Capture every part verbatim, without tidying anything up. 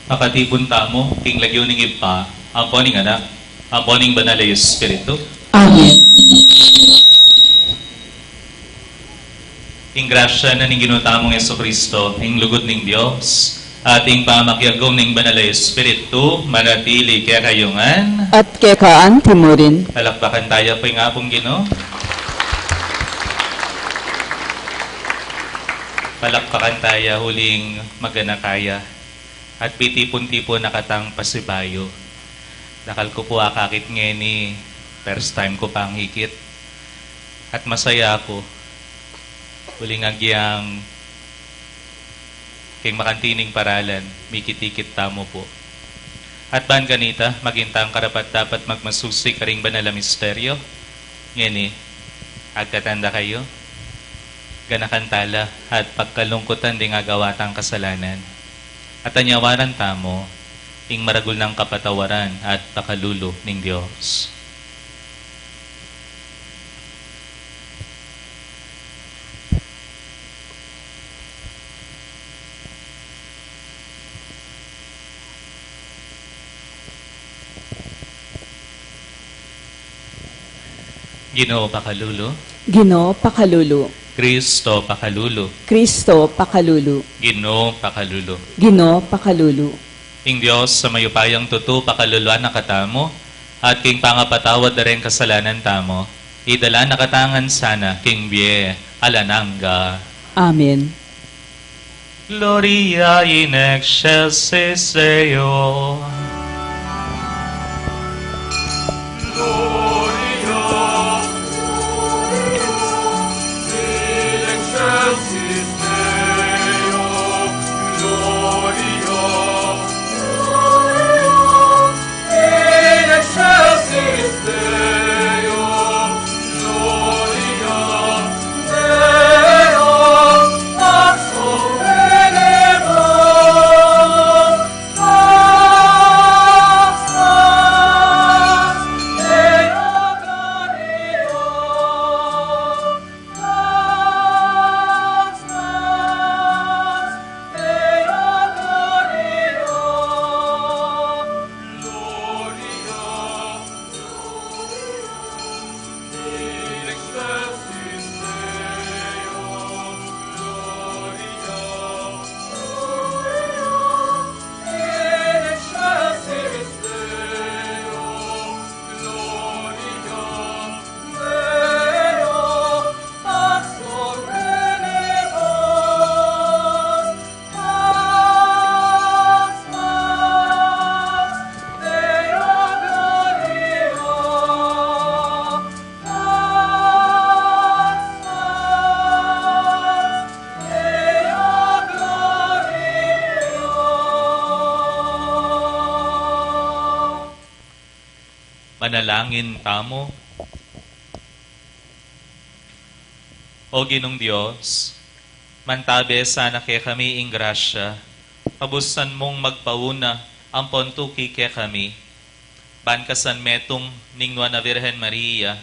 Pakatipun tamu king lagyu ning Ibpa, ampo ning Anak, ampo ning Banal a Espiritu. Amen. Ing grasya na ning Ginu tamung Jesucristo, ing lugud ning Dios, at ing pamakiagum ning Banal a Espiritu, manatili kekayu ngan. At keka anti mu rin. Palakpakan taya pu ing Apung Ginu. Palakpakan taya uling maganaka ya. At pitipun-tipun na katang pasibayu. Dakal ku pu akakit ngeni, first time ku pang ikit. At masaya aku, uling agyang king makantining paralan, mikit-ikit tamu pu. At ban kanita, maging tang karapat-dapat magmasusi karing banal a misteryo. Ngeni, agkatan da kayu, ganakan tala at pagkalungkutan ding agawa tang kasalanan. At anyawaran tamu ing maragul nang kapatawaran at pakalulu ning Dios. Ginu, pakalulu. Ginu, pakalulu. Kristo, pakalulu. Kristo, pakalulu. Ginu, pakalulu. Ginu, pakalulu. Ing Dios a mayupayang tutu pakaluluan na katamu, At king pangapatawad da ring kasalanan tamu, idala na katamu ngan sana king bie alang angga. Amen. Gloria in excelsis Deo. Gloria, Gloria in excelsis Deo. Gloria, Gloria in excelsis Deo. Gloria Deo, Pax Domini. Manalangin tamu. O Ginung Dios, mantabe sana kekami ing grasya, kabusan mung magpauna ampon tuki kekami, ban kasan metung ning Nuan a Virgen Maria,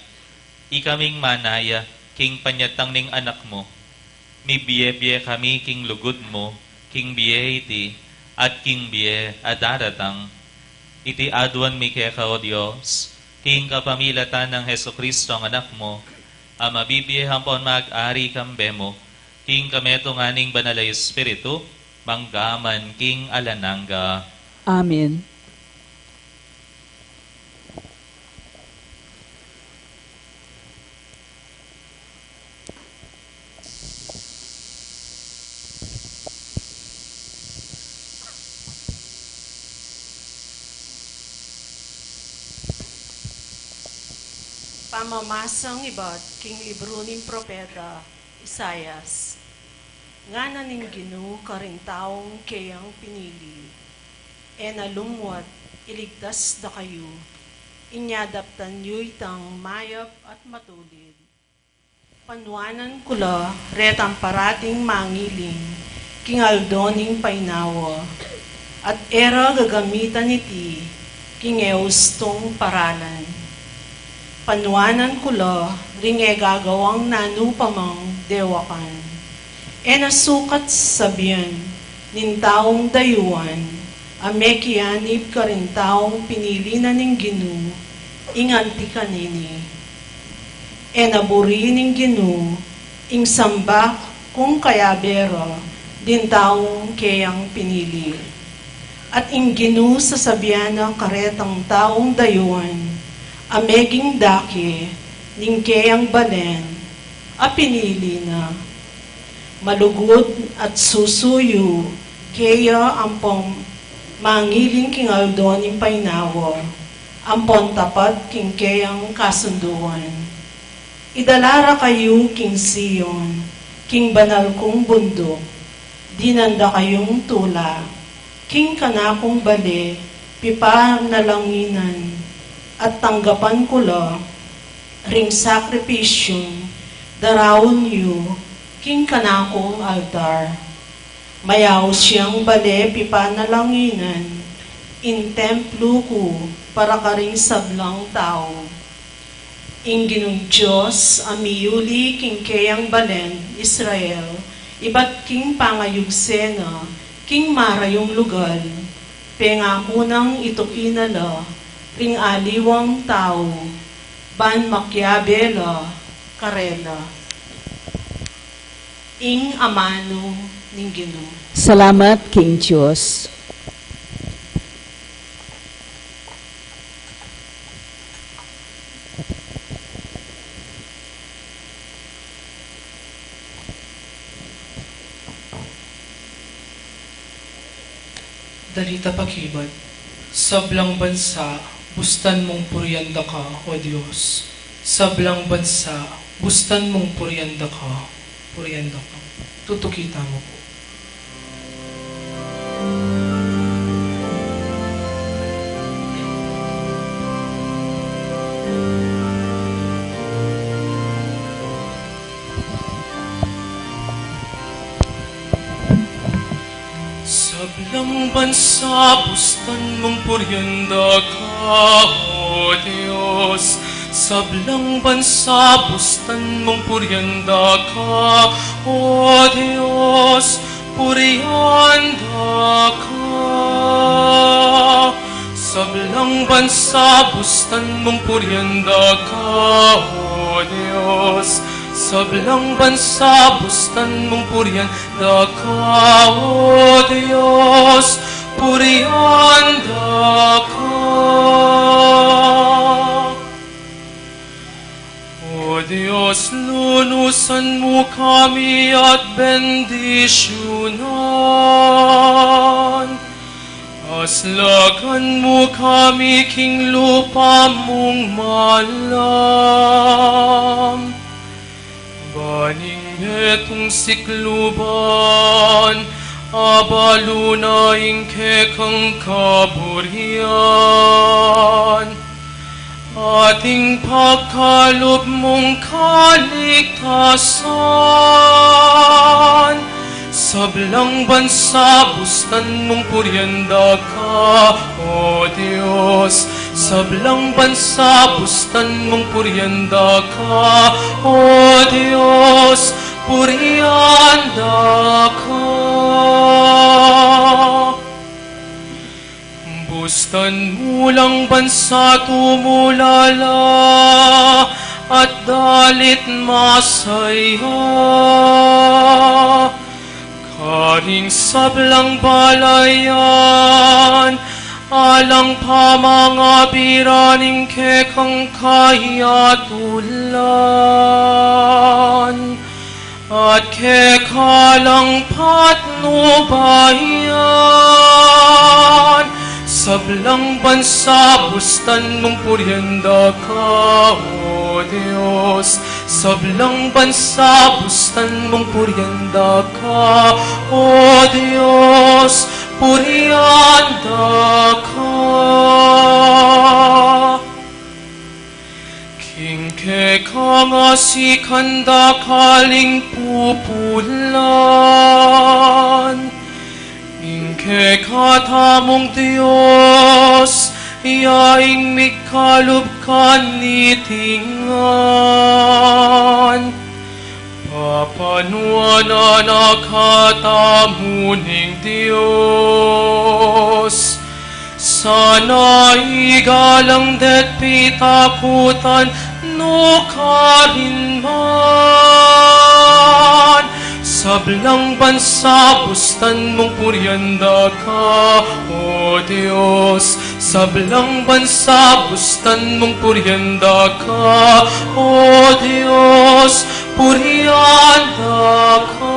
ikaming manaya king panyatang ning Anak mu, mibie-bie kami king lugud mu, king bie iti, at king bie a daratang. Iti aduan mi keka, O Dios, king kapamilatan nang Jesucristo a Anak mu, a mabibie ampon mag-ari kambe mu, king kametungan ning Banal a Espiritu, mangga man king alang angga. Amen. Pamamasang ibat king libru ning propeta Isaias. Ngana ning Ginu karing taung keyang pinili, e na lumuat, iligtas da kayu, inya daptan yu itang mayap at matulid. Panuanan ku la retang parating mangiling king aldo ning painawa, at e ra gagamitan iti king e ustung paralan. Panuanan ku la ring e gagawang nanu pa mang dewakan. E na sukat sabian ning taung dayuan a mekianib karing taung pinili na ning Ginu ing anti kanini. E na buri ning Ginu ing samba kung kayabe ra ding taung keyang pinili. At ing Ginu sasabian na karetang taung dayuan a meging dake ning keyang balen a pinili na. Malugud at susuyu keya ampong mangiling king aldo ning painawa, ampon tapat king keyang kasunduan. Idala ra kayu king Sion, king banal kung bunduk, dinan da kayung tula, king kanakung bale pipanalanginan, at tanggapan ku la ring sakripisyung daraun yu king kanakung altar. Mayaus yang bale pipanalanginan, ing templu ku para karing sablang tau. Ing Ginung Dios a miyuli king keyang balen Israel, ibat king pangayugse na king marayung lugal, pengaku nang ituki na la ring aliwang tau, ban makiabe la karela. Ing amanu ning Ginu. Salamat king Dios. Dalita pakibat. Sablang bansa, bustan mung purian da ka, O Dios. Sablang bansa, bustan mung purian da ka, purian da ka. Tutuki tamu pu. Sablang bansa, bustan mung purian da ka, O Dios. Sablang bansa, bustan mung purian da ka, O Dios, purian da ka. Sablang bansa, bustan mung purian da ka, O Dios. Sablang bansa, bustan mung purian da ka, O Dios, purian da ka. O Dios, lunusan mu kami at bendisyunan. Aslakan mu kami king lupa mung malam. Ban ing metung sikluban, abalu na ing kekang kaburian, at ing pagkalub mung kaligtasan. Sablang bansa, bustan mung purian da ka, O Dios. Sablang bansa, bustan mung purian da ka, O Dios, purian da ka. Bustan mu lang bansa tumulala at dalit masaya. Karing sablang balayan, alang pamangabiran ing kekang kayatulan. At keka lang patnubayan, sablang bansa bustan mung purian da ka, O Dios. Sablang bansa bustan mung purian da ka, O Dios, purian da ka. King kekang asikan da karing pupulan, ing kekatamung Dios, ya ing mikalub kanitingan. Papanuan na na katamu ning Dios. Sana igalang de't pitakutan no karin man. Sablang bansa bustan mung purian da ka, O Dios. Sablang bansa bustan mung purian da ka, O Dios, purian da ka.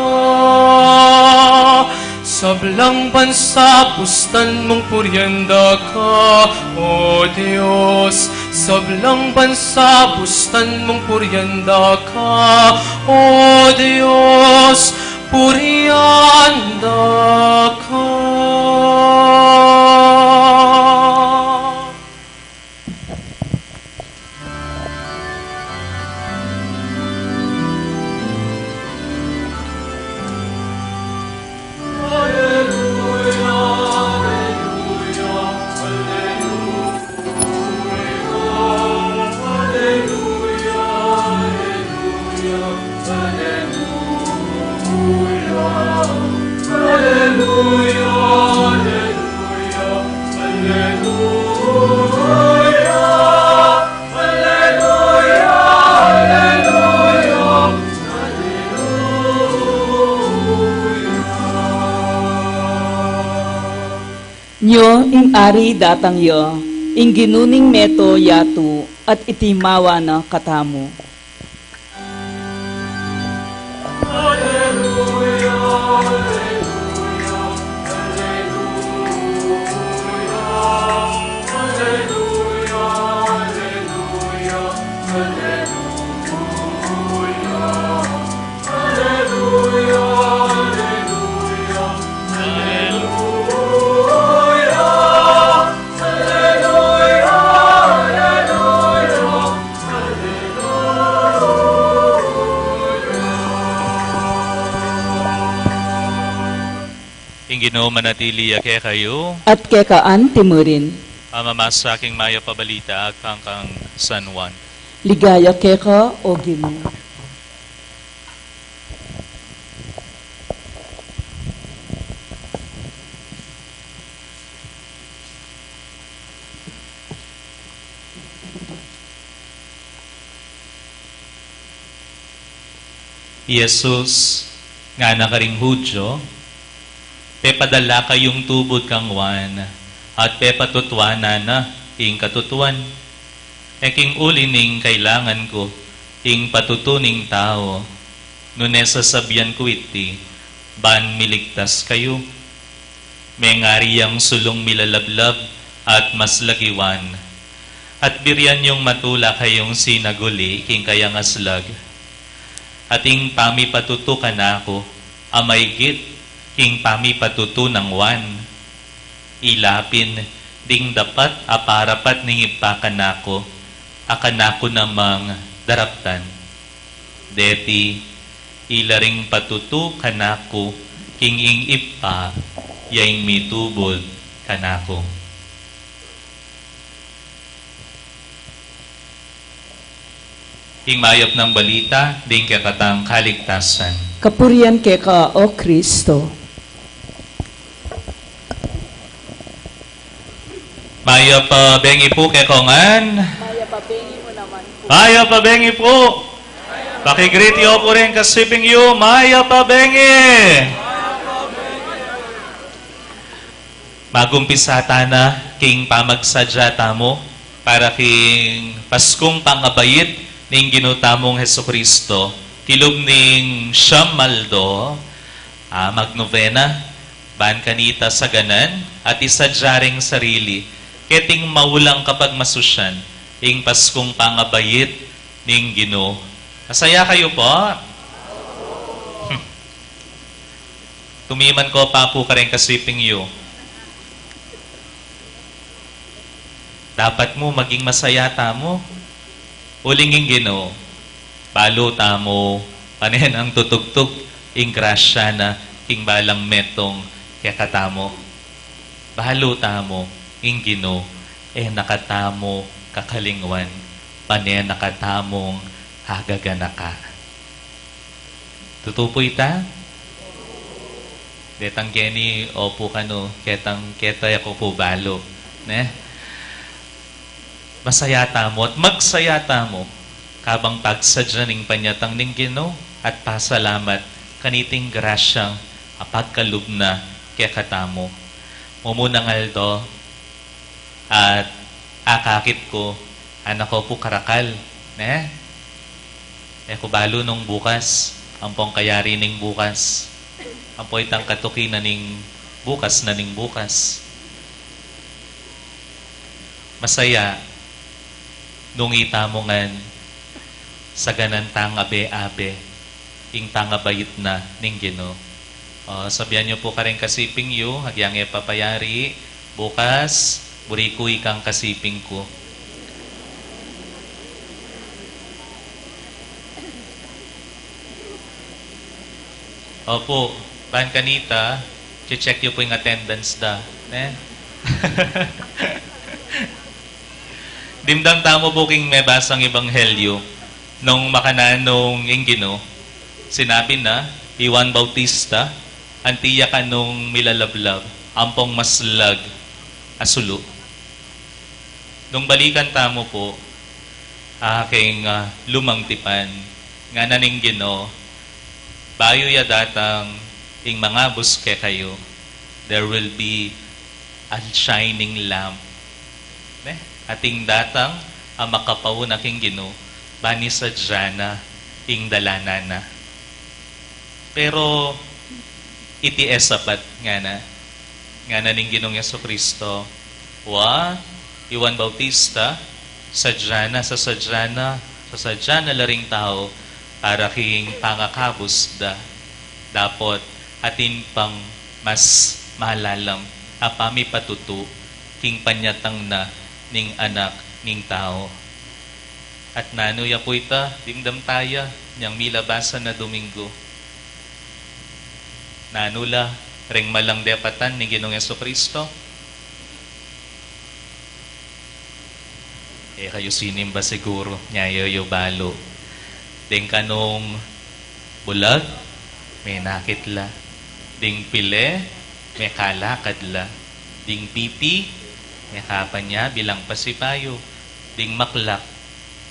Sablang bansa bustan mung purian da ka, O Dios. Sablang bansa bustan mung purian da ka, O Dios, purian da ka. Nyo ing Ari datang ya, ing Ginu ning meto yatu, at iti mawa na katamu. Alleluia, alleluia, alleluia. Ginu manatili ya kekayu. At keka anti mu rin. Pamamasa king mayap a balita agpang kang San Juan. Ligaya keka, O Ginu. I Jesus ngana karing Judio, pepadala kayung tubud kang Juan, at pepatutuanan na ing katutuan. E king uli ning kailangan ku ing patutu ning tau, nune sasabian ku iti, ban miligtas kayu. Mengari yang sulung milalablab at maslag i Juan, at birian yung matula kayung sinaguli king kayang aslag. At ing pamipatutu kanaku a maigit king pamipatutu nang Juan, ila pin ding dapat a parapat ning Ibpa kanaku, a kanaku namang daraptan. Deti, ila ring patutu kanaku king ing Ibpa ya ing mitubud kanaku. Ing mayap nang balita ning kekatang kaligtasan. Kapurian keka, O Kristo. Mayap a bengi pu kekongan. Mayap a bengi mu naman pu. Mayap a bengi pu. Paki-greet yu pu ring kasiping yu, mayap a bengi. Magumpisa tana king pamagsadya tamu para king Paskung pangabait ning Ginu tamung Jesucristo, kilub ning siyam aldo, a, magnovena, ban kanita saganan at isadya ring sarili, keting maulang kapagmasusyan ing Paskung pangabait ning Ginu. Masaya kayu pu? Tumiman ko pa pu karing kasiping yu. Dapat mu maging masaya tamu. Uling ing Ginu, balu tamu, pane nang tutugtug ing grasya na king balang metung kekatamu. Balu tamu, ing Ginu, e na katamu kakalingwan, pane na katamung agaganaka. Tutu pu ita? Detang keni, opu kanu, ketang keta ya ku pu balu, ne? Masaya tamu at magsaya tamu kabang pagsadya ning panyatang ning Ginu at pasalamat kaniting grasyang apagkalub na kekatamu. Mumunang aldo at akakit ku, anak ko pu karakal, ne? E ku balu nung bukas, ampong kayari ning bukas, ampo itang katuki na ning bukas na ning bukas. Masaya nung itamu ngan saganan tang abe-abe ing pangabait na ning Ginu. O, sabian yu pu karing kasiping yu, agyang e papayari, bukas, buri ku ikang kasiping ku. Opu, ban kanita, che-check yu pu ing attendance da, ne? Dimdam tamu pu king mebasang ebanghelyu, nung makananu ing Ginu, sinabi na, i Juan Bautista, anti ya kanung milalablab, ampong maslag a sulu. Nung balikan tamu pu, a, king, a, lumang tipan, ngana ning Ginu, bayu ya datang ing mangabus kekayu, there will be a shining lamp. Ne? Ating datang a makapauna king Ginu, ban isadya na ing dalanan na. Pero iti e sapat, ngana, ngana ning Ginung Jesucristo, wa, i Juan Bautista, sadya na, sasadya na, sasadya na la ring tau para king pangakabus da. Dapot atin pang mas malalam a pamipatutu king panyatang na ning Anak ning Tau. At nanu ya pu ita, dimdam taya, inyang milabasan a Domingo? Nanu la, Reng malang depatan ning Ginung Jesucristo. E kayu sinimba siguru, nyayo yu balu. Deng kanung bulag, menakit la. Ding pile, mekalakad la. Ding pipi, mekapan ya bilang pasibayu. Ding maklak,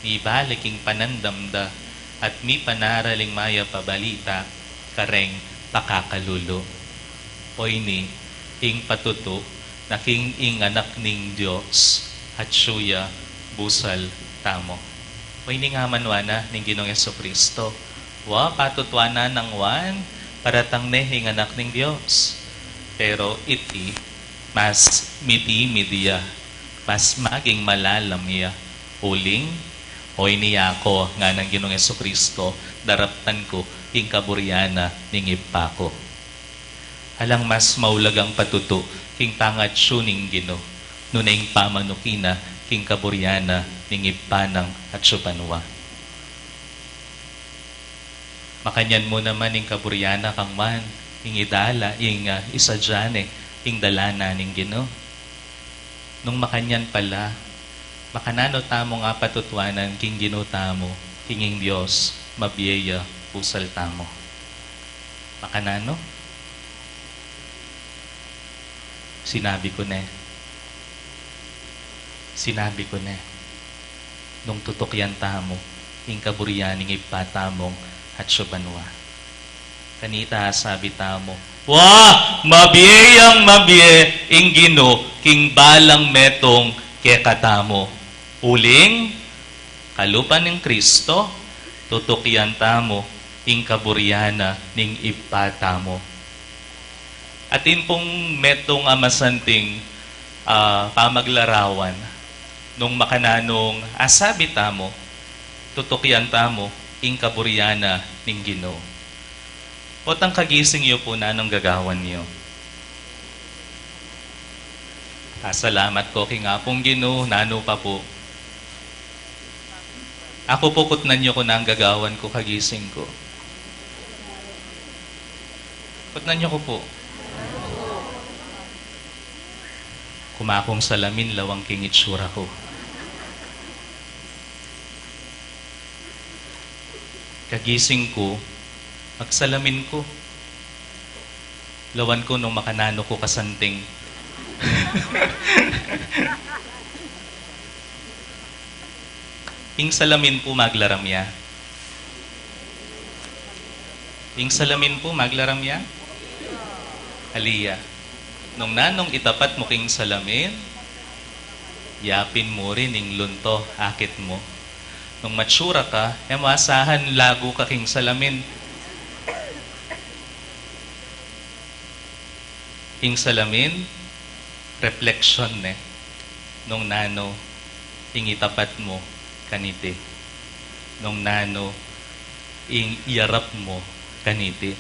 mibalik ing panandam da, at mipanaraling mayap a balita kareng pakakalulu. Oyni, ing patutu, na king ing Anak ning Dios, at suya, busal tamu. Oyni nga manwana ning Ginung Jesucristo. Wa, patutuanan nang Juan, paratang ne ing Anak ning Dios. Pero iti, mas miti-miti ya, mas maging malalam ya. Uling, oyni aku, nganang Ginung Jesucristo, daraptan ku ing kaburian na ning Ibpa ku. Alang mas maulagang patutu king pangatsu ning Ginu, nune ing pamanuki na king kaburian na ning Ibpa nang atsu banua. Makanyan mu naman ing kaburian na kang Juan, ing idala, ing, ah, isadya ne ing dalanan ning Ginu. Nung makanyan pala, makananu tamu nga patutuanan king Ginu tamu, king ing Dios, mabie ya, busal tamu? Makananu? Sinabi ku ne. Sinabi ku ne. Nung tutukian tamu ing kaburian ning Ibpa tamung atsu banua, kanita sabi tamu, "Wa, mabie yang mabie ing Ginu king balang metung kekatamu." Uling, kalupa nang Kristo, tutukian tamu ing kaburian na ning Ibpa tamu. Atin pung metung a masanting, ah, pamaglarawan nung makananung asabi tamu, tutukian tamu ing kaburian na ning Ginu. Potang kagising yu pu, nanung gagawan yu? Pasalamat ku king Apung Ginu, nanu pa pu? Aku pu, kutnan yu ku nang gagawan ku kagising ku. Kutnan yu ku pu. Kumakung salamin lawan king itsura ku. Kagising ku, magsalamin ku. Lawan ku nung makananu ku kasanting. Ing salamin pu maglaram ya? Ing salamin pu maglaram ya? Ali ya. Nung nanung itapat mu king salamin, yapin mu rin ing lunto akit mu. Nung matsura ka, e mu asahan lagu ka king salamin. Ing salamin, reflection ne nung nanu ing itapat mu kaniti, nung nanu ing iyarap mu kaniti.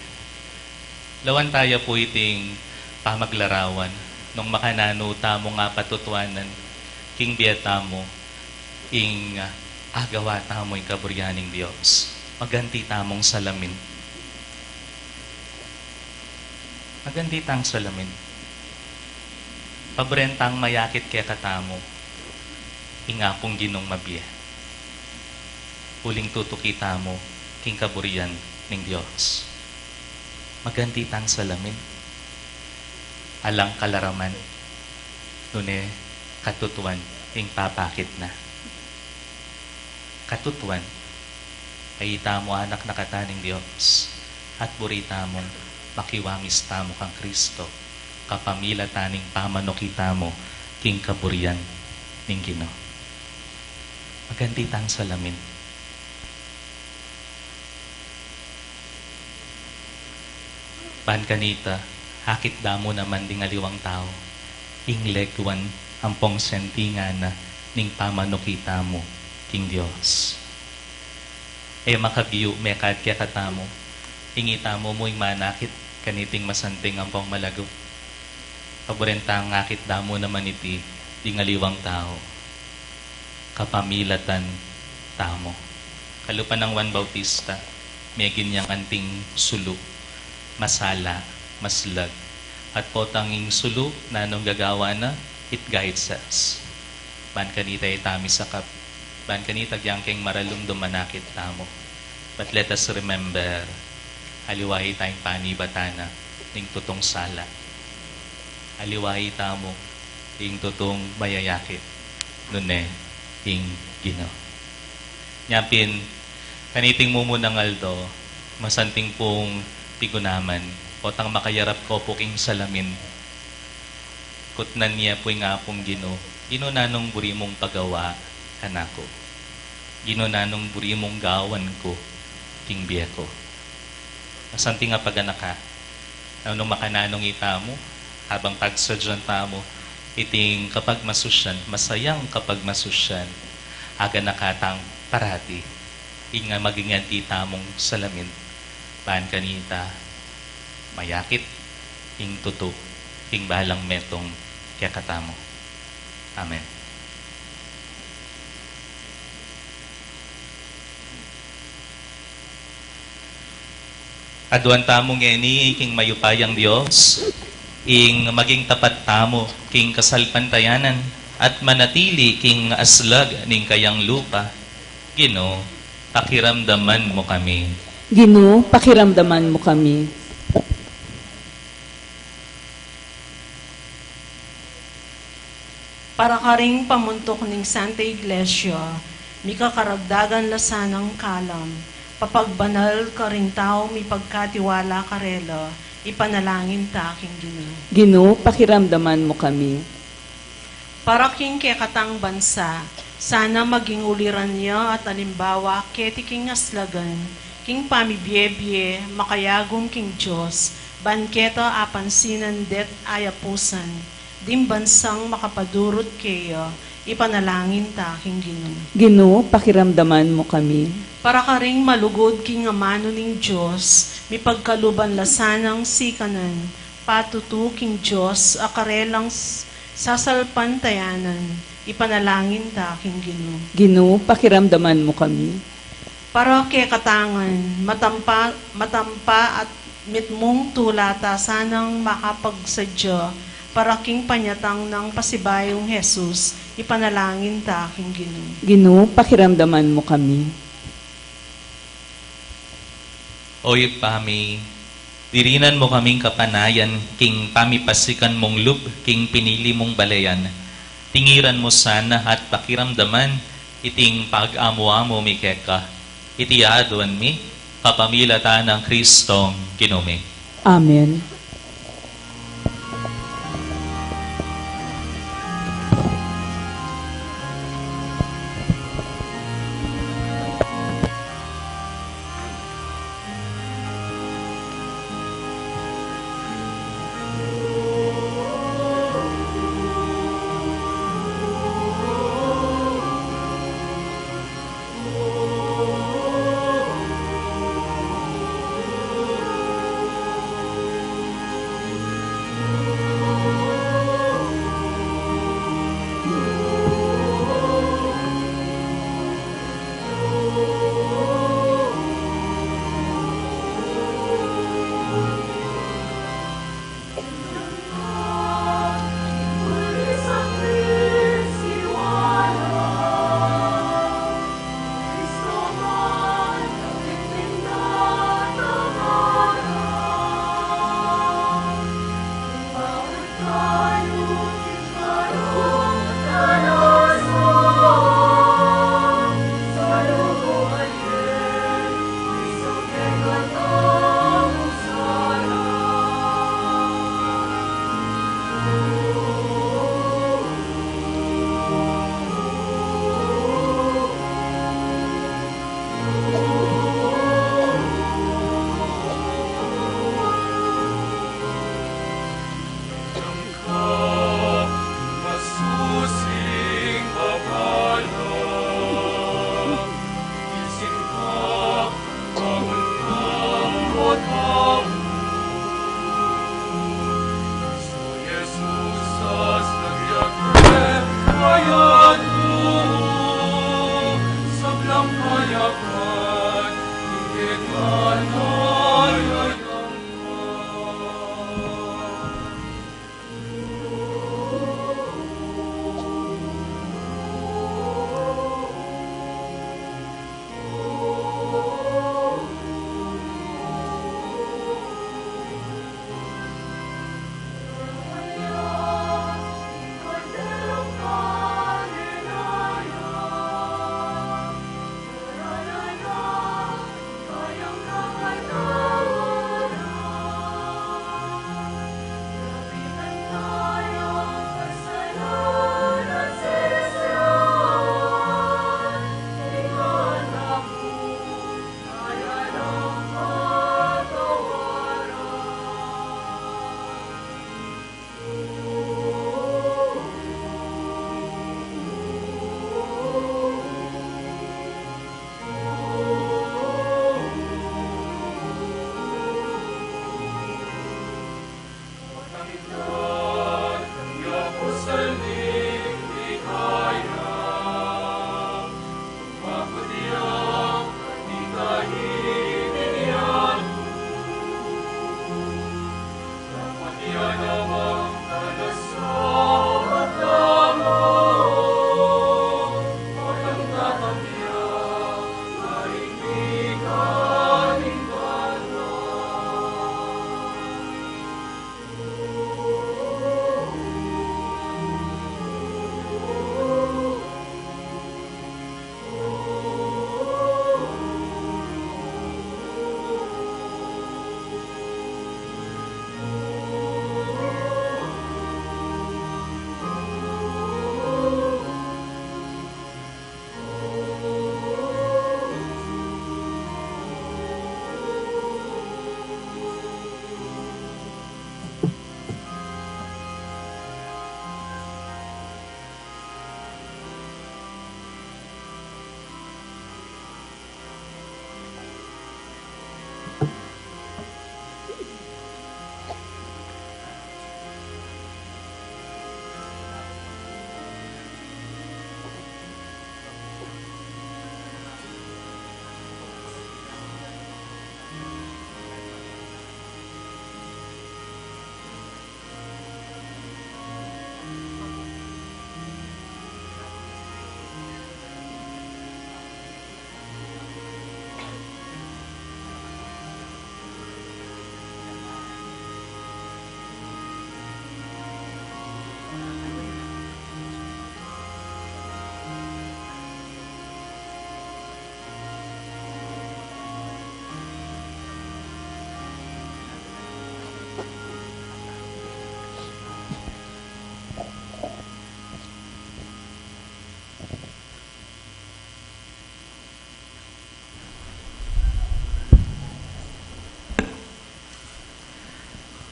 Lawan taya pu iting pamaglarawan nung makananu tamu nga patutuanan king bie tamu, ing, ah, agawa tamu ing kaburian ning Dios. Maganti tamung salamin. Maganti tang salamin. Paburen tang mayakit kekatamu ing Apung Ginung mabie. Uling tutuki tamu king kaburian ning Dios. Maganti tang salamin. Alang kalaraman, nune katutuan ing papakit na. Katutuan, ai tamu anak na kata ning Dios, at buri tamung makiwangis tamu kang Kristo, kapamilatan ning pamanuki tamu king kaburian ning Ginu. Maganti tang salamin. Ban kanita, akit da mu naman ding aliwang tau ing leguan ampong sentingan na ning pamanuki tamu king Dios. E makagyu mekad kekatamu, ing itamu mu ing manakit kaniting masanting ampong malago. Paburen tang akit da mu naman iti ding aliwang tau kapamilatan tamu. Kalupa nang Juan Bautista, megin yang anting sulu, masala, maslag, At potang ing sulu, nanung gagawa na, it guides us. Ban kanita ita misakap, ban kanita agyang keng maralung dumanakit tamu. But let us remember, aliwa ita ing panibatan na ning tutung sala. Aliwa ita mu ing tutung mayayakit, nune ing Ginu. Nyapin, kaniting mumunang aldo, masanting pung pigunaman, potang makayarap ko pu king salamin, kutnan ya pu ing Apung Ginu, Ginu, nanung buri mung pagawa kanaku? Ginu, nanung buri mung gawan ku king bie ku? Masanting a paganaka, nanu makananu itamu, habang pagsadyan tamu iting kapagmasusyan, masayang kapagmasusyan, aganaka tang parati, ing maging anti tamung salamin, ban kanita mayakit ing tutu, ing balang metung kekatamu. Amen. Aduan tamu ngeni king mayupayang Dios, ing maging tapat tamu king kasalpantayanan at manatili king aslag ning kayang lupa. Ginu, pakiramdaman mu kami. Ginu, pakiramdaman mu kami. Para karing pamuntuk ning Santa Iglesia, mika karagdagan la sanang kalam, papagbanal karing taung mipagkatiwala karela, ipanalangin ta king Ginu. Ginu, pakiramdaman mu kami. Para king kekatang bansa, sana maging uliran ya at alimbawa keti king aslagan, king pamibie-bie, makayagum king Dios, ban keta apansinan det ayapusan, ding bansang makapadurut keya, ipanalangin ta king Ginu. Ginu, pakiramdaman mu kami. Para karing malugud king amanu ning Dios, mipagkaluban la sanang sikanan, patutu king Dios a karelang s-, sasalpantayanan, ipanalangin ta king Ginu. Ginu, pakiramdaman mu kami. Para kekatangan, matampa, matampa at mitmung tula ta sanang makapagsadya para king panyatang nang pasibayung Jesus, ipanalangin ta king Ginu. Ginu, pakiramdaman mu kami. O Ibpa mi, dirinan mu kaming kapanayan king pamipasikan mung lub king pinili mung balayan. Tingiran mu sana at pakiramdaman iting pag-amu-amu mi keka. Iti aduan mi kapamilatan nang Kristong Ginu mi. Amen.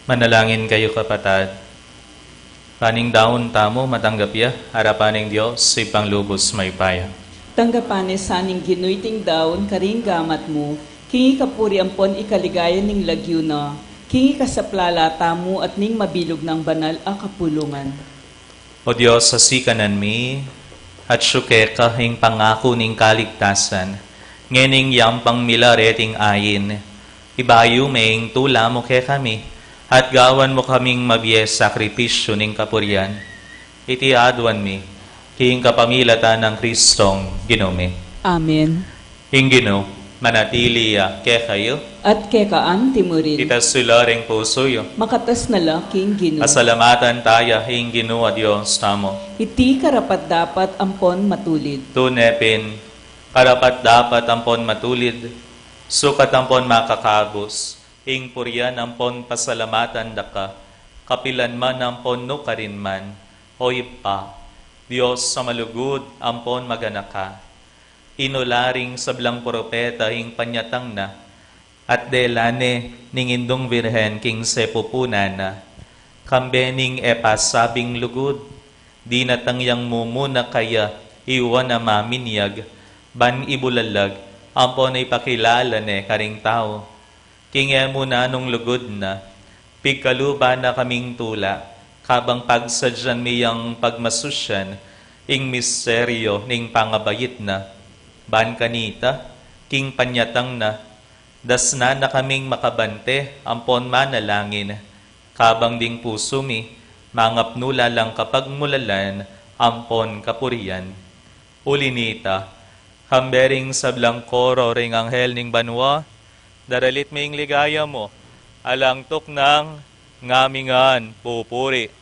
Manalangin kayu, kapatad. Ban ing daun tamu matanggap ya arapan ning Dios, Ibpang lubus mayupaya. Tanggapan ne sa ning Ginu iting daun karing gamat mu, king ikapuri ampon ikaligaya ning lagyu na, king ikasaplala tamu at ning mabilug nang banal a kapulungan. O Dios, sasikanan mi, atiu keka ing pangaku ning kaligtasan, ngening yampang mila reting ain, ibayu me ing tula mu kekami, at gawan mu kaming mabie sakripisyu ning kapurian. Iti aduan mi, king kapamilatan nang Kristong Ginu mi. Amen. Ing Ginu manatili ya kekayu. At keka anti mu rin. Itas yu la ring pusu yu. Makatas na la king Ginu. Pasalamatan taya ing Ginu a Dios tamu. Iti karapat-dapat ampon matulid. Tune pin, karapat-dapat ampon matulid, sukat ampon makakabus, ing purian ampon pasalamatan daka, kapilan man ampon nukarin man, O Ibpa, Dios a malugud ampon maganaka. Inula ring sablang propeta ing panyatang na, at dela ne ning Indung Virgen king sepupunan na, kambe ning e pasabing lugud, dinatang yang mumuna kaya iwan a maminyag, ban ibulalag, ampon ipakilala ne karing tau. King e mu nanung lugud na, pigkaluban na kaming tula, kabang pagsadyan mi yang pagmasusian ing misteryu ning pangabait na, ban kanita, king panyatang na, dasnan na kaming makabante ampon manalangin, kabang ding pusu mi mangapnu la lang kapagmulalan ampon kapurian. Uli nita, kambe ring sablang koro ring anghel ning banua, daralit mi ing ligaya mu, alang tuknang ngamingan pupuri.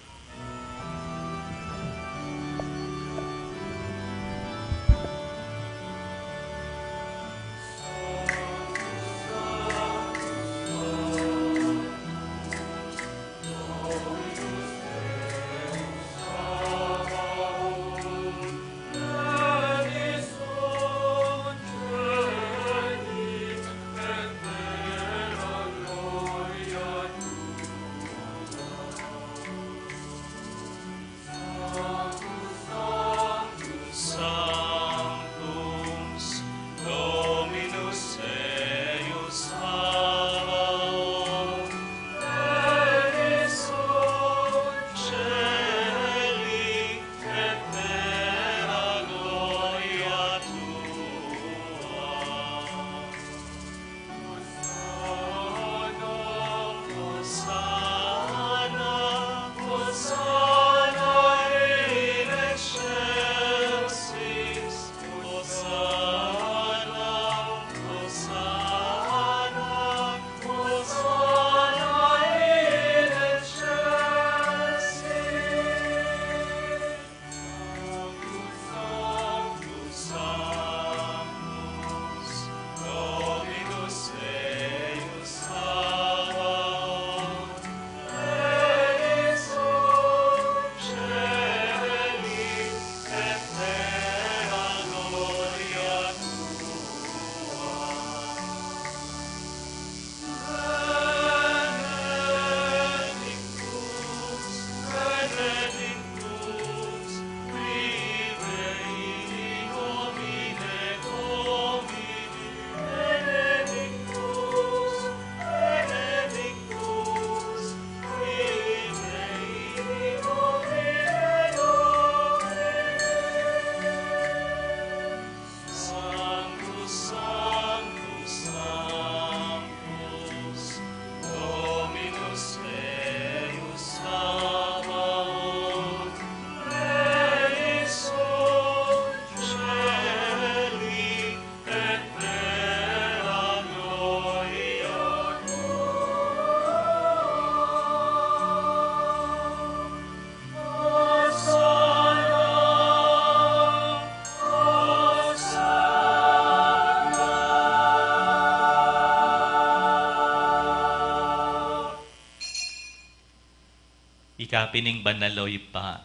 Ika pin ing banal, o Ibpa.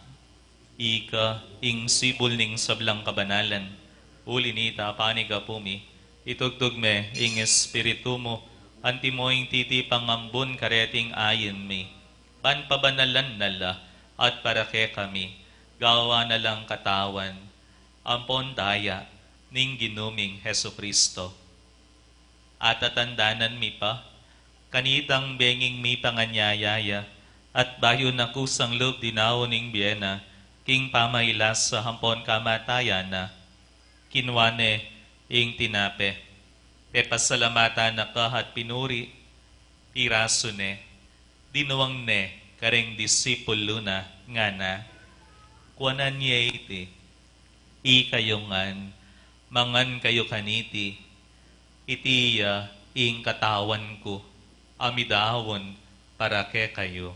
Ika ing sibul ning sablang kabanalan. Uli nita, panigapu mi, itugtug me ing Espiritu mu Antimo ing titipang ambun kareting ain mi, ban pabanalan na la at para kekami, gawan na lang katawan ampon daya ning Ginu ming Jesucristo. Atatandanan mi pa, kanitang benging mipanganyaya ya, at bayu na kusang lub dinaun ing bie na, king pamailasa ampon kamatayan na, kinua ne ing tinape, pepasalamatan na ka at pinuri, pirasu ne, dinuang ne kareng disipulu na, ngana: Kuanan ye iti, ikayu ngan, mangan kayu kaniti, iti ya ing katawan ku, a midaun para kekayu.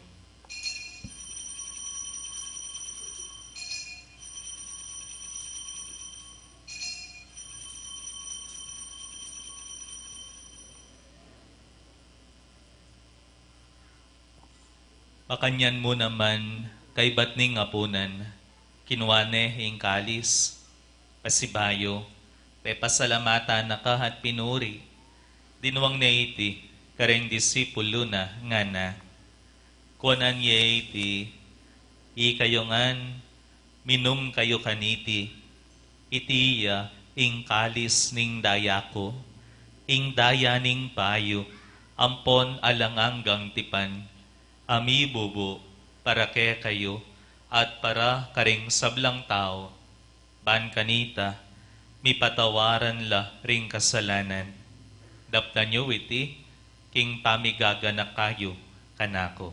Makanyan mu naman, kaybat ning apunan, kinua ne ing kalis, pasibayu, pepasalamatan na ka at pinuri, dinuang ne iti kareng disipulu na, ngana: Kuanan ye iti, ikayu ngan, minum kayu kaniti, iti ya ing kalis ning daya ku, ing daya ning bayu ampon alang anggang tipan, a mibubu para kekayu at para kareng sablang tau, ban kanita mipatawaran la ring kasalanan. Daptan yu iti king pamigaganaka yu kanaku.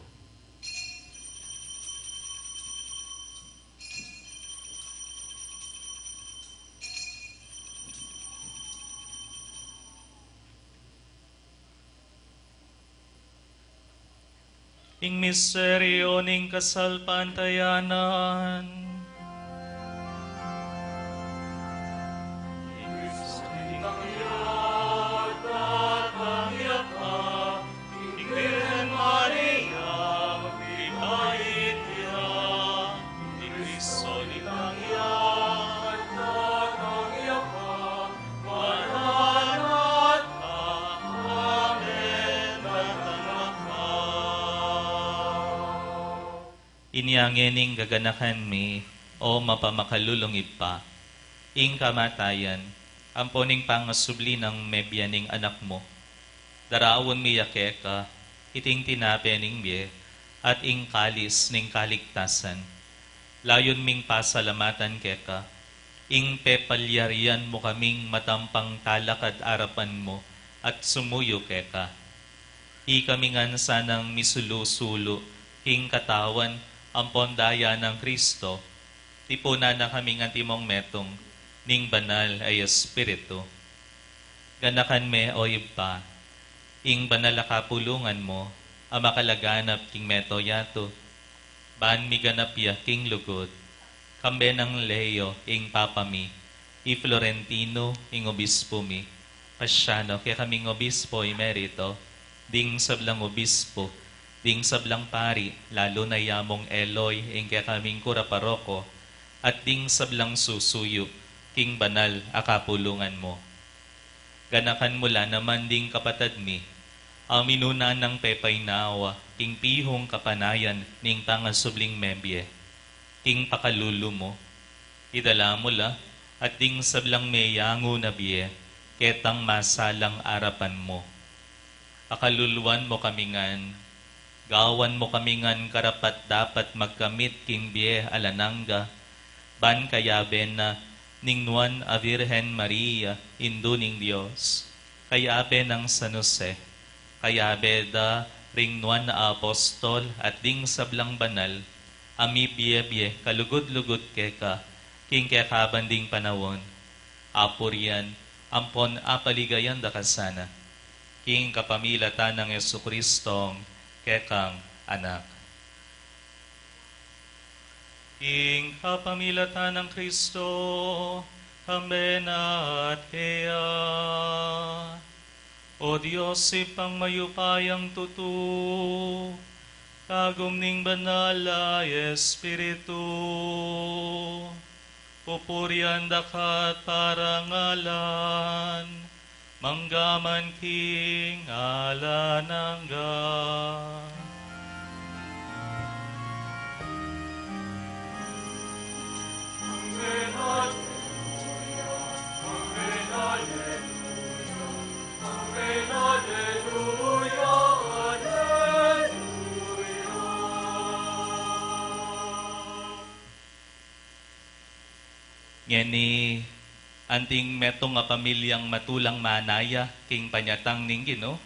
Ing misteryu ning kasalpantayanan. Inya ngening gaganakan mi, o mapamakalulung Ibpa, ing kamatayan ampon ing pangasubli nang mebie ning Anak mu. Daraun mi ya keka iting tinape ning bie at ing kalis ning kaligtasan. Layun ming pasalamatan keka ing pepalyarian mu kaming matampang talakad arapan mu at sumuyu keka. Ikami ngan sanang misulu-sulu king katawan ampon daya nang Kristo, tipunan na kaming antimong metung ning Banal a Espiritu. Ganakan me, o Ibpa, ing banal a kapulungan mu a makalaganap king mabilug a yatu, ban miganap ya king lugud, kambe nang Leo ing Papa mi, i Florentino ing Obispo mi, Paciano kekaming Obispo Emerito, ding sablang obispo, ding sablang pari, lalu na ya mung Eloy ing kekaming kura paroko, at ding sablang susuyu king banal a kapulungan mu. Ganakan mu la naman ding kapatad mi a minuna nang pepainawa king pihung kapanayan ning pangasubling mebie. King pakalulu mu, idala mu la at ding sablang meyangu na bie ketang masalang arapan mu. Pakaluluan mu kami ngan, gawan mu kami ngan karapat-dapat magkamit king bie alang angga, ban kayabe na ning Nuan a Virgen Maria, Indu ning Dios, kayabe nang San Jose, kayabe da ring nuan a apostol at ding sablang banal a mibie-bie kalugud-lugud keka king kekaban ding panaun, apurian ampon apaligayan da ka sana, king kapamilatan nang Jesucristong kekang Anak. King kapamilatan nang Kristo, kambe na at keya. O Dios, Ibpang mayupayang tutu, kagum ning Banal a Espiritu, pupurian da ka at parangalan Mangga man king alang angga. Ngeni, anting metung a pamilyang matulang manaya king panyatang ning Ginu,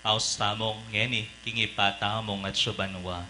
aus tamung ngeni king Ibpa tamung atsu banua.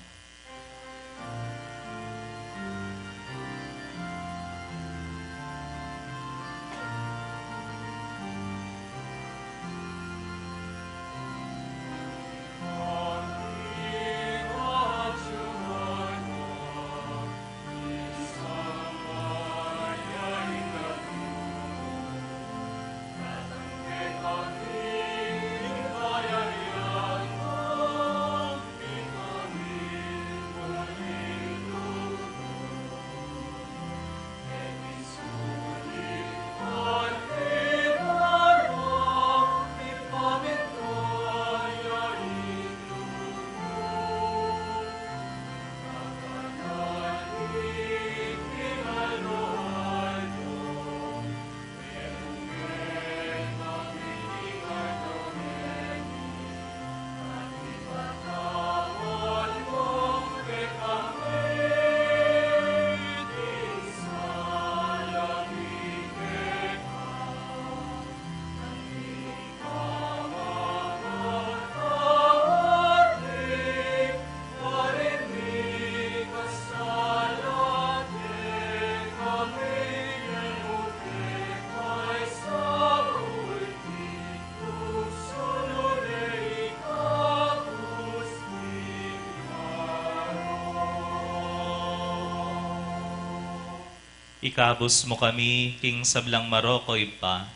Ikabus mu kami king sablang marok, O Ibpa,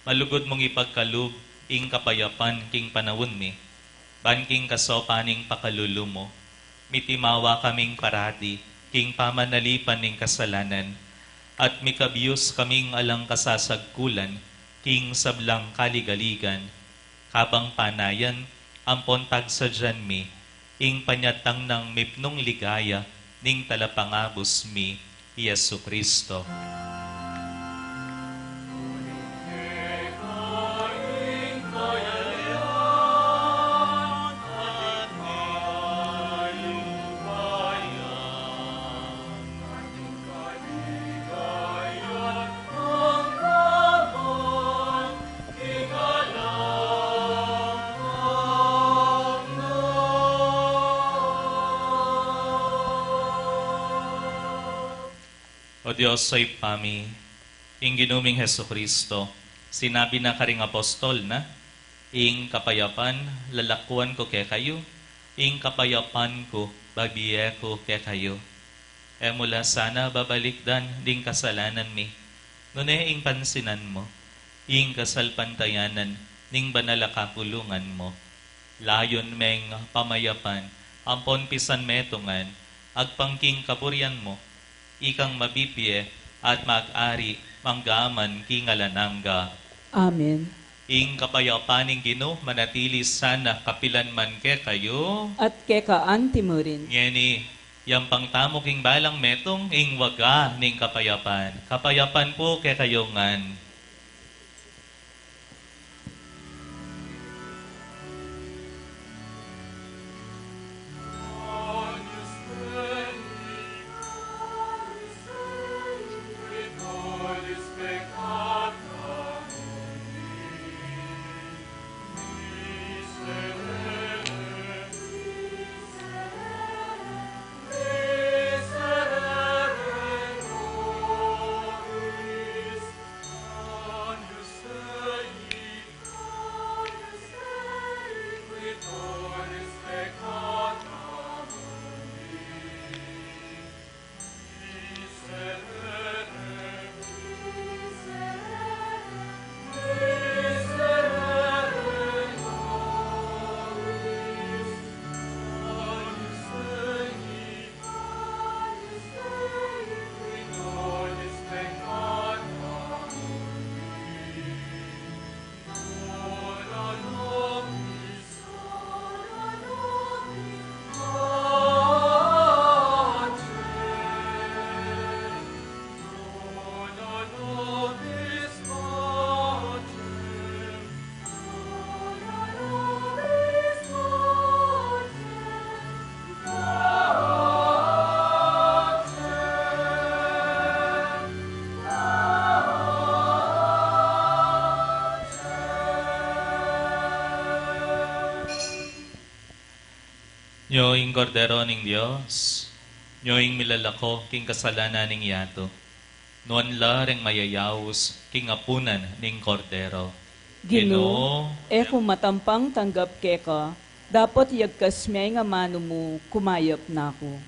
malugud mung ipagkalub ing kapayapan king panaun mi, ban king kasaupan ning pakalulu mu, mitimawa kaming parati king pamanalipan ning kasalanan, at mikabius kaming alang kasasagkulan king sablang kaligaligan, kabang panayan ampon pagsadyan mi ing panyatang nang mipnung ligaya ning Talapangabus mi, i Jesucristo. O Dios, o Ibpa mi, ing Ginu ming Jesucristo, sinabi na karing apostol na, "Ing kapayapan lalakuan ku kekayu, ing kapayapan ku babie ku kekayu." E mu la sana babalikdan ding kasalanan mi, nune ing pansinan mu ing kasalpantayanan ning banal a kapulungan mu. Layun meng pamayapan ampon pisanmetungan agpang king kaburian mu, ikang mabibie at mag-ari mangga man king alang angga. Amen. Ing kapayapan ning Ginu manatili sana kapilan man kekayu. At keka anti mu rin. Ngeni, yampang tamu king balang metung ing waga ning kapayapan. Kapayapan pu kekayu ngan. Nyo ing Kordero ning Dios, nyo ing milalako king kasalanan ning yatu. Nuan la reng mayayaus king apunan ning Kordero. Ginu, Ginu, e ku matampang tanggap keka, dapot yagkas me ing amanu mu, kumayap na ku.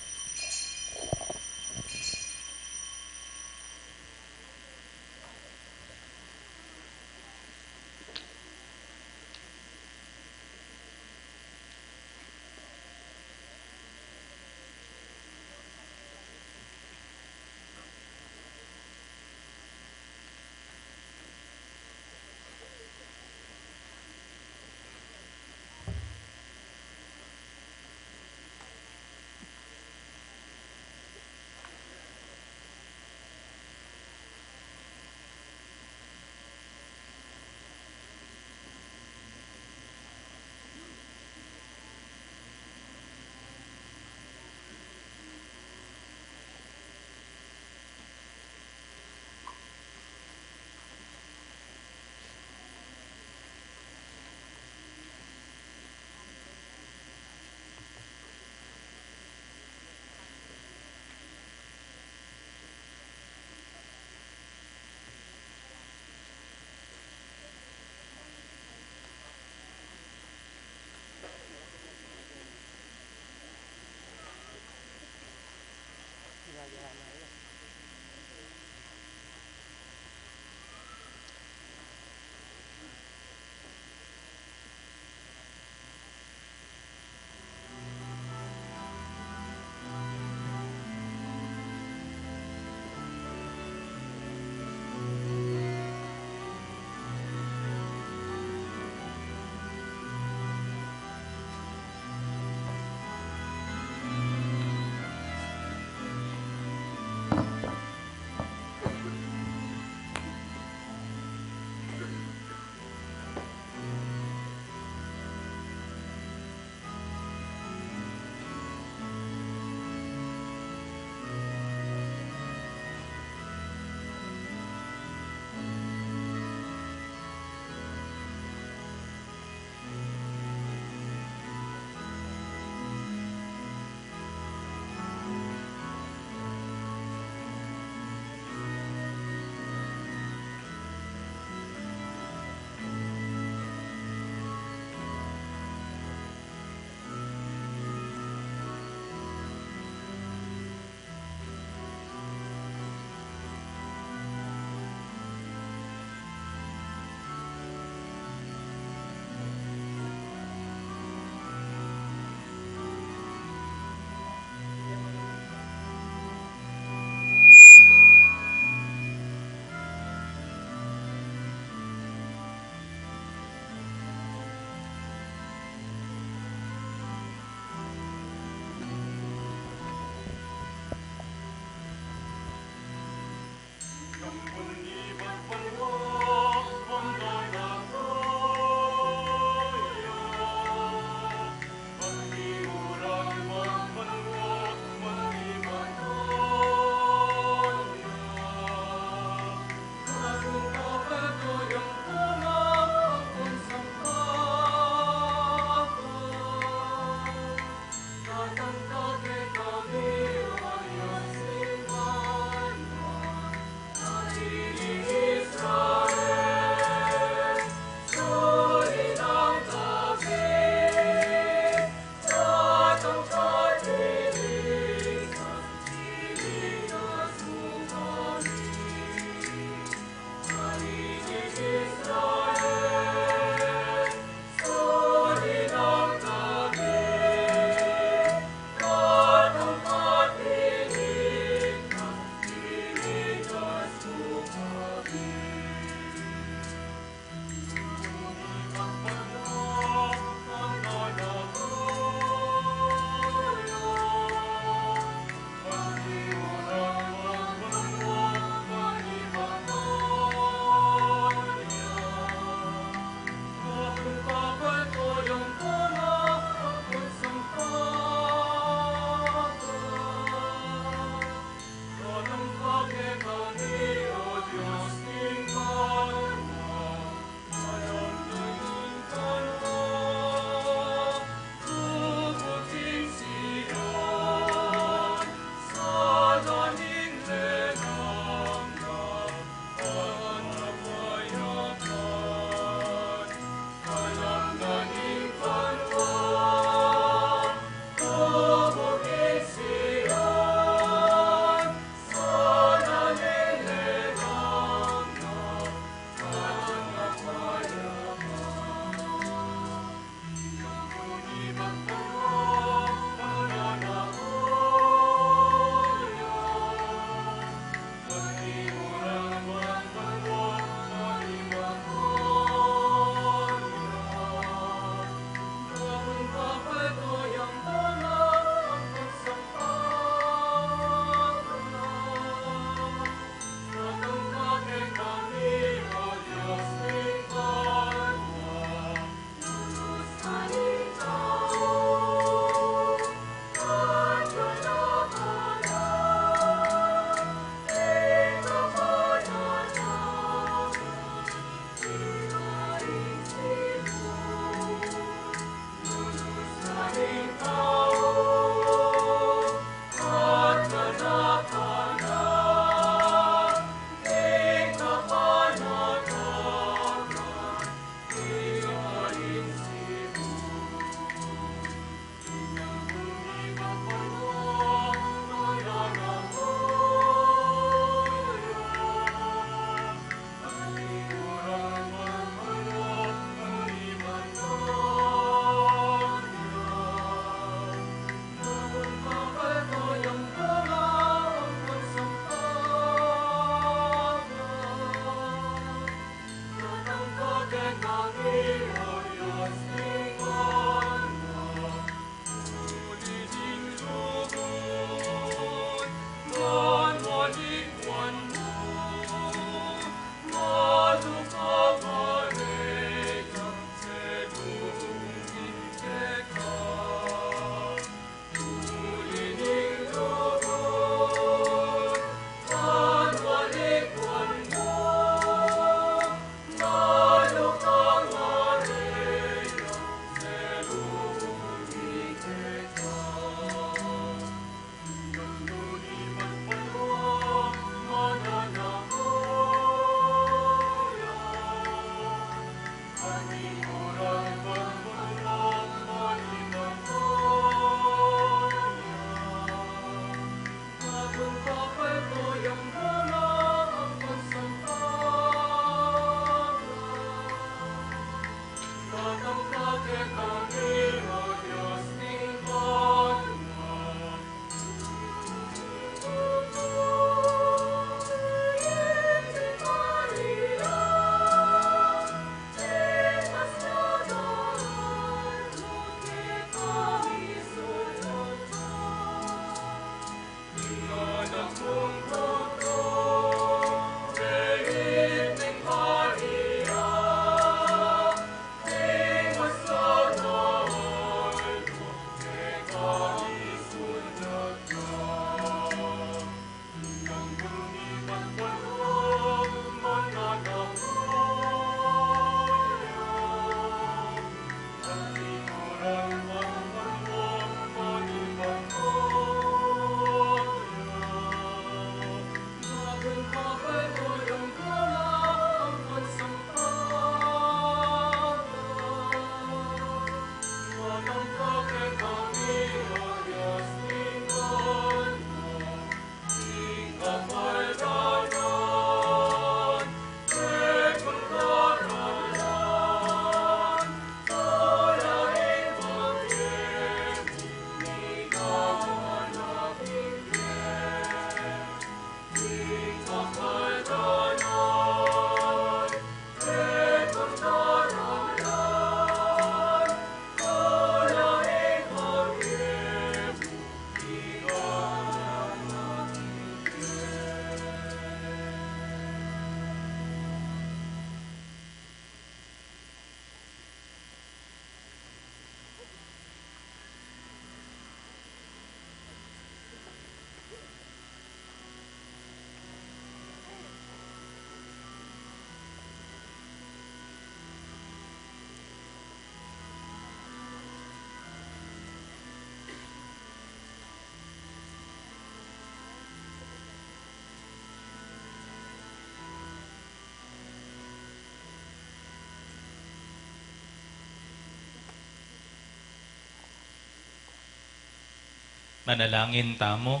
Manalangin tamu.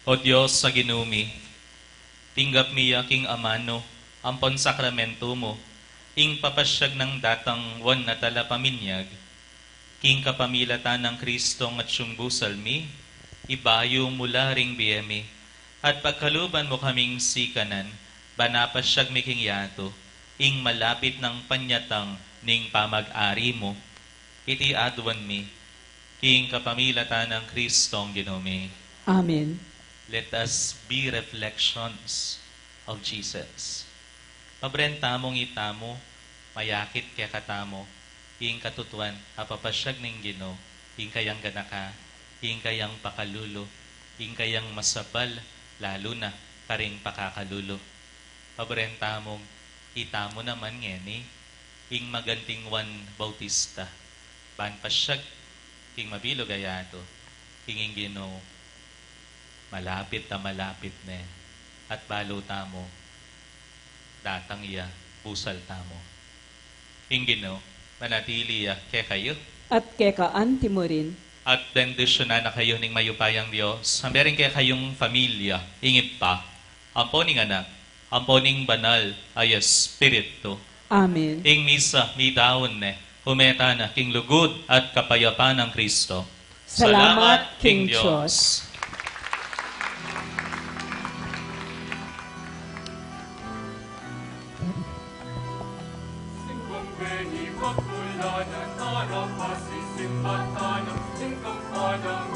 O Dios a Ginu mi, tinggap mi ya king amanu ampon sakramentu mu, ing papasiag nang datang wan a talapaminyag, king kapamilatan nang Kristong atiu busal mi, ibayu mu la ring bie mi, at pagkaluban mu kaming sikanan, ban apasiag mi king yatu, ing malapit nang panyatang ning pamag-ari mu. Iti aduan mi, king kapamilatan nang Kristong Ginu mi. Amen. Let us be reflections of Jesus. Pabren tamung itamu, mayakit kekatamu, ing katutuan a papasiag ning Ginu, ing kayang ganaka, ing kayang pakalulu, ing kayang masabal, lalu na karing pakakalulu. Pabren tamung itamu naman ngeni, ing maganting Juan Bautista, ban pasiag king mabilug a yatu, king ing Ginu, malapit a malapit ne, at balu tamu, datang ya, busal tamu. Ing Ginu, manatili ya kekayu. At keka anti mu rin. At bendisyunan na kayu ning mayupayang Dios, ampo ring kekayung familia, ing Ibpa, ampo ning Anak, ampo ning Banal a Espiritu. Amen. Ing misa, midaun ne, ume tana king lugud at kapayapan nang Kristo. Salamat king Dios. Ini magmula na, tara pasisimba tana, ing kampanang